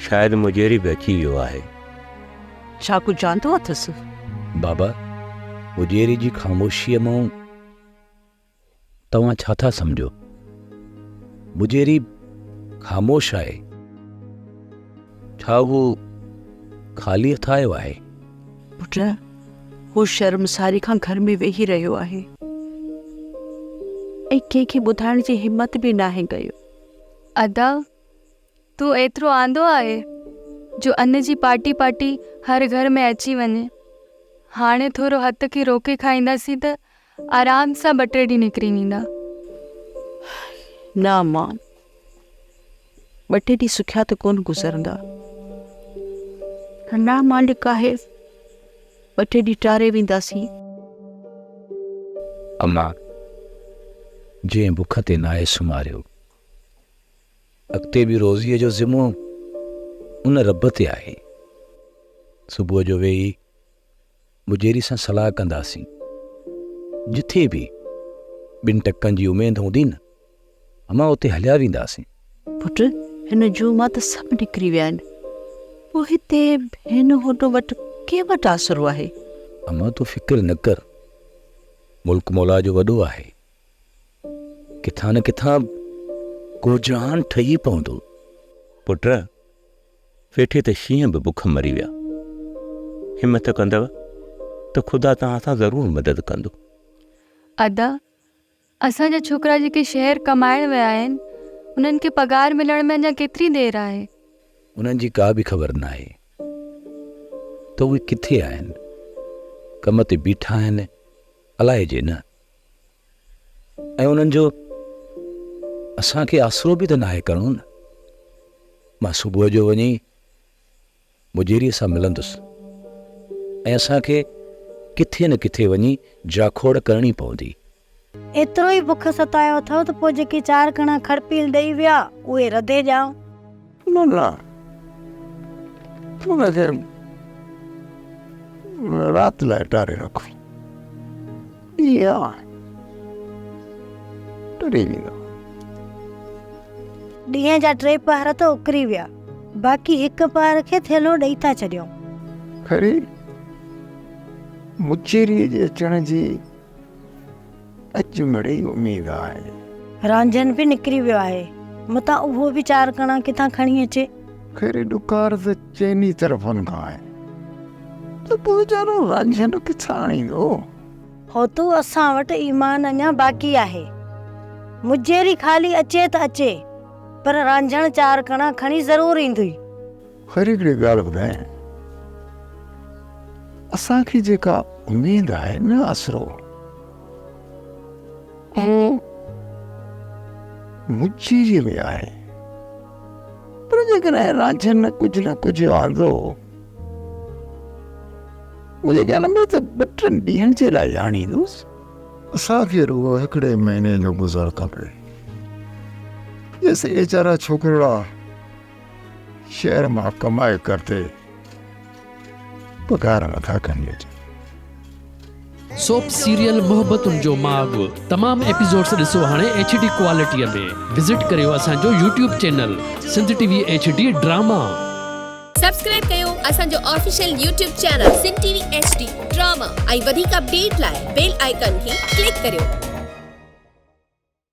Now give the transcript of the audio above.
شايد مجيري به اچي ويو آهي. ڇا ڪجهه آندو اٿس؟ بابا، مجيري جي خاموشيء مان توهان ڇا ٿا سمجهو؟ مجيري خاموش آهي. ڇا هو خالي هٿ آيو آهي؟ پٽ، هو شرمساري کان گهر ۾ ويهي رهيو آهي ۽ ڪنهن کي ٻڌائڻ جي همت به ناهي ڪيو. ادا، تون ايترو آندو آهي جو ان جي پاٽي پاٽي هر گهر ۾ اچي وڃي. هاڻي ٿورو هٿ کي روڪي کائينداسين ته آرام سان ٻه ٽي ڏينهن نڪري ويندا. نه امان، ٻه ٽي ڏينهن سکيا ته ڪونه گذرندا. الله مالڪ آهي، ٻه ٽي ڏينهن ٽاري وينداسين. امان، جنهن بک تي ناهي سمهاريو، اڳتي به روزيء جو ذمو ان رب تي آهي. صبح جو ويهي مجيري سان صلاح ڪنداسين. جٿي به ٻن ٽڪن جي اميد هوندي نه، امان اتي هليا وينداسين. پٽ، هن جوء مان ته سڀ نڪري ويا آهن، پوء هتي هن هوڏو وٽ ڪنهن وٽ آسرو آهي؟ امان تون فڪر نه ڪر، ملڪ مولا جو وڏو آهي. ڪٿان نه ڪٿان ڪو جهان ٺهي پوندو. پٽ، ويٺي ته شينهن به بک مري ويا. همت ڪندؤ ته خدا توهان سان ضرور مدد ڪندو. ادا، اسان جا ڇوڪرا جيڪي شهر ڪمائڻ ويا آهن، انهن کي پگهار ملڻ ۾ اڃا ڪيتري دير آهي؟ انهن جي ڪا به خبر ناهي ته اهي ڪٿي آهن. ڪم تي بيٺا آهن الائجي نه. ۽ انهن جو اسان کي آسرو به ته ناهي ڪرڻو نه. مان صبح جو وڃي مجيريء سان ملندس ۽ اسان کي ڪٿي نه ڪٿي وڃي جاکوڙ ڪرڻي پوندي. ايترو ئي بک ستايو اٿئو ته پوء جيڪي چار ڪڻا کڙپيل ڏئي ويا، اهي رڌي ڏيانء. نه نه، ان کي رات لاء ٽاري رک. ڏينهن آ ٽري ويندو. ڏينهن جا ٽي پهر ته اڪري ويا، باقي هڪ پهر کي ٿيلهو ڏئي ٿا ڇڏيون. خيري مچيريء جي اچڻ جي اڄ مڙئي اميد آهي. رانجهن به نڪري ويو آهي، متان اهو به چار ڪڻا ڪٿان کڻي اچي. خيري ڏڪار ته چئني طرفن کان آهي. ته پوء ويچارو رانجهن ڪٿان آڻيندو؟ هوتو اسان وٽ ايمان اڃا باقي آهي. مجيري خالي اچي ته اچي، پر رانجهڻ چار ڪڻا کڻي ضرور ايندوئي. خير هڪڙي ڳالهه ٻڌايان، اسان کي جيڪا اميد آهي نه آسرو، اهو مجيريء ۾ آهي، پر جيڪڏهن رانجهن ڪجهه نه ڪجهه آندو، منهنجي خيال ۾ ته ٻه ٽن ڏينهن جي لاء آڻيندس. اسان کي رڳو هڪڙي مهيني جو گذر کپي. جيسين ويچارا ڇوڪرڙا شهر مان ڪمائي ڪرتي پگهار نٿا کڻي اچن. سوپ سيريل محبتن جو ماڳ تمام ايپيسوڊس ڏسو هاڻي ايڇ ڊي ڪوالٽي ۾ وزٽ ڪريو اسان جو YouTube channel Sindh T V H D drama. Subscribe ڪيو اسان جو official YouTube channel Sindh T V H D drama ۽ وڌيڪ اپڊيٽ لاء بيل آئيڪان کي ڪلڪ ڪريو.